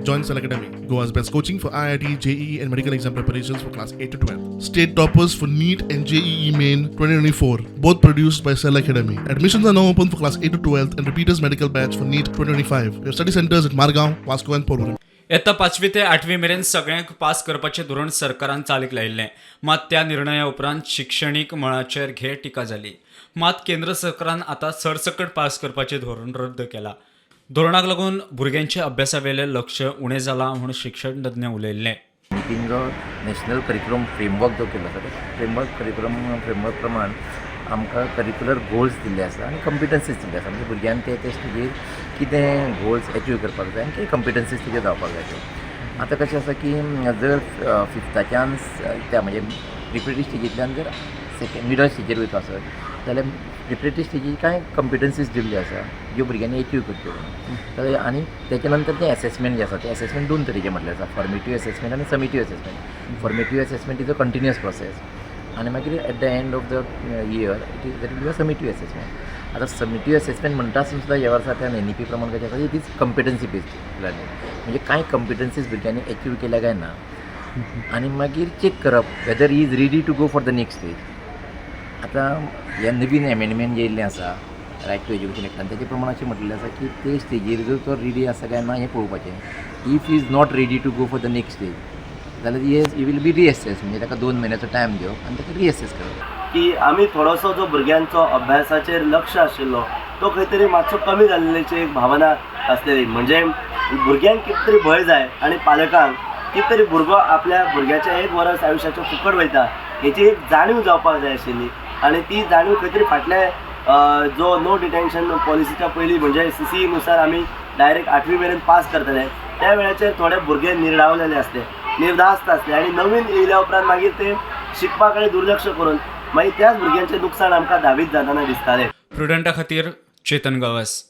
Join Cell Academy, Goa's best coaching for IIT, JEE, and medical exam preparations for class 8 to 12. State toppers for NEET and JEE Main 2024, both produced by Cell Academy. Admissions are now open for class 8 to 12 and repeaters medical batch for NEET 2025. We have study centers at Margaon, Vasco, and Porvorim. येत्ता पांचवी ते आठवी मेरेन सगळ्यांक pass करपाचें धोरण सरकारान चालीक लायिल्लें. मात त्या निर्णया उपरांत शिक्षणीक मळाचेर घेर टिका जाली. मात केंद्र सरकारान आतां सरसकट पास करपाचें धोरण रद्द केलां. धोरणाक लागून भुरग्यांचें अभ्यासावेलें लक्ष उणें जालां म्हूण शिक्षण तज्ञ उलयल्ले. एनईपीन जो नॅशनल करिक्युलम फ्रेमवर्क जो केल्लो आसा, त्या फ्रेमवर्क करिक्युलम फ्रेमवर्क प्रमाण आमकां करिक्युलर गोल्स दिल्ले आसा आनी कम्पिटन्सीज दिल्ले आसा. म्हणजे भुरग्यान ते ते स्टेजीर कितें गोल्स एचीव करपाक जाय आनी कितें कम्पिटन्सीज तेजे जावपाक जाय त्यो. आतां कशें आसा की जर फिफ्ताच्यान त्या म्हणजे प्रिपरेटरी स्टेजींतल्यान जर सेकेंड मिडल स्टेजीर वयता आसत जाल्यार प्रिपरेटरी स्टेजीर कांय कम्पिटन्सीज दिल्ल्यो आसा ज्यो भुरग्यांनी एचीव करच्यो म्हणून. आनी तेच्या नंतर तें एसेसमेंट जें आसा, तें एसेसमेंट दोन तरेचें म्हटलें आसा, फॉर्मेटीव एसेसमेंट आनी summative assessment. Formative assessment is a continuous process आनी मागीर at the end of the year it is that will be a summative assessment. आतां समिटीव एसेसमेंट म्हणटा आसून सुद्दां ह्या वर्सा त्या एनईपी प्रमाण कशें आसा, it is competency based learning. म्हणजे कांय कम्पिटन्सीज भुरग्यांनी एचीव केल्या काय ना आनी मागीर चॅक करप whether is ready to go for the next stage. आतां हे नवीन एमेंडमेंट जे येयल्लें आसा रायट टू एज्युकेशन एक्टान, तेजे प्रमाण अशें म्हटलेलें आसा की ते स्टेजीर जर तो रेडी आसा काय ना हें पळोवपाचें. If is not ready to go for the next stage जाल्यार he will be reassess. म्हणजे ताका 2 म्हयन्याचो टायम दिवप आनी ताका रिएसेस करप. की आमी थोडोसो जो भुरग्यांचो अभ्यासाचेर लक्ष आशिल्लो तो खंय तरी मातसो कमी जाल्ल्याची एक भावना आसलेली. म्हणजे भुरग्यांक कितें तरी भंय जाय आनी पालकांक कितें तरी भुरगो आपल्या भुरग्याचें एक वरस आयुश्याचें फुकट वयता हेची एक जाणीव जावपाक जाय आशिल्ली. आनी ती जाणीव खंय तरी फाटले जो नो डिटेन्शन पॉलिसीच्या पयलीं, म्हणजे सीसीई नुसार आमी डायरेक्ट आठवी मेरेन पास करतले, त्या वेळाचेर थोडे भुरगे निर्डावलेले आसले, निर्धास्त आसले आनी नवीन येयल्या उपरांत मागीर ते शिकपा कडेन दुर्लक्ष करून मागीर त्याच भुरग्यांचें लुकसाण आमकां धावीत जाताना दिसतालें. प्रुडंटा खातीर चेतन गवस.